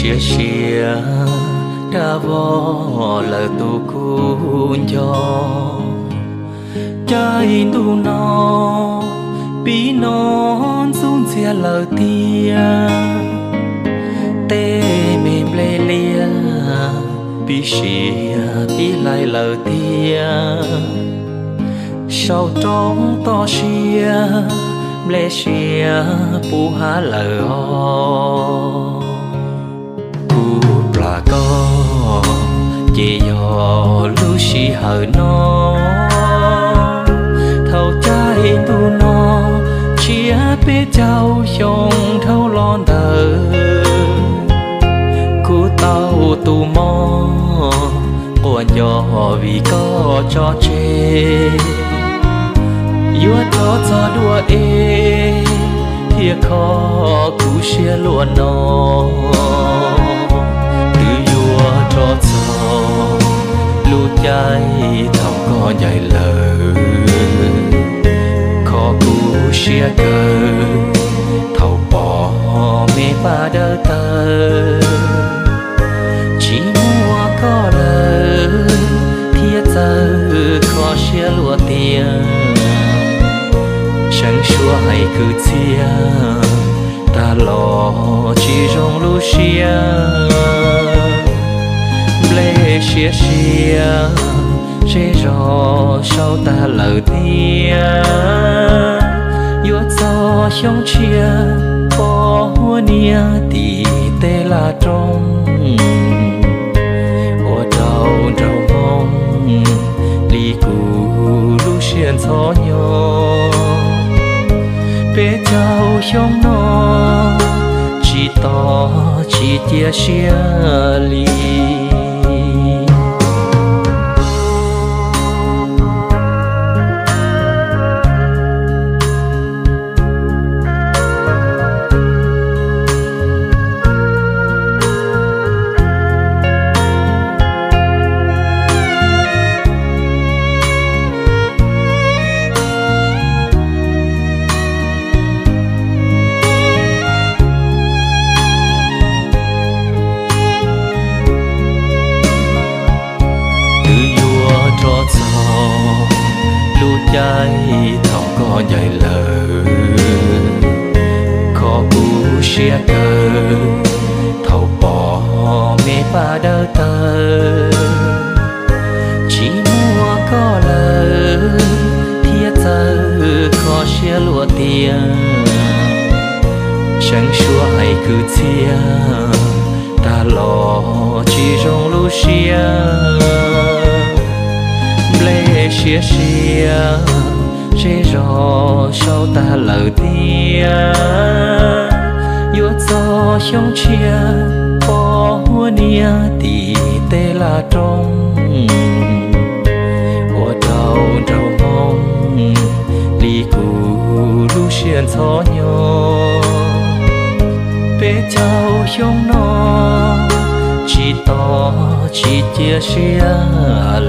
Siav siav dag vog lawm tus kuv nco, caij ntuj no pib no ntxub ntxiag lawm tiag. Tej me nplej liab pib siav pib hlais lawm tiag. Saum roob toj siab nplej siav puv hav lawm os. Kuv plam koj ces yog lub sij hawm no, thaum caij ntuj no tshiab peb caug xyoo dhau los ntawd. Kuv tau tus mob quaj nco vim koj tso tseg, yuav rov txog dua es thiaj kho kuv siab luaj no. Twb yuav rov txog lub caij thaum koj ncaim lawm, kho kuv siab kawg thaum pom me paj dawb tawg. Tsis muaj koj lawm thiab txawm kho siab luaj tiag. Seev suab hais kwv txhiaj tag los tsis zoo lub siab. Nplej siav siav zej zog sau tag lawm tiag. Yuav txog xyoo tshiab pom huab niam tim tej laj roob, ua rau nraug hmoo li kuv lub siab ntxhov nyo. Peb caug xyoo no tsis tos tsis cia siab li. Twb yuav rov txog lub caij thaum koj ncaim lawm, kho kuv siab kawg thaum pom me paj dawb tawg. Tsis muaj koj lawm thiab txawm kho siab luaj tiag. Seev suab hais kwv txhiaj tag los tsis zoo lub siab. Nplej siav siav zej zog sau tag lawm tiag. Yuav txog xyoo tshiab pom huab niam tim tej laj roob, ua rau nraug hmoo li kuv lub siab ntxhov nyo. Peb caug xyoo no tsis tos tsis cia siab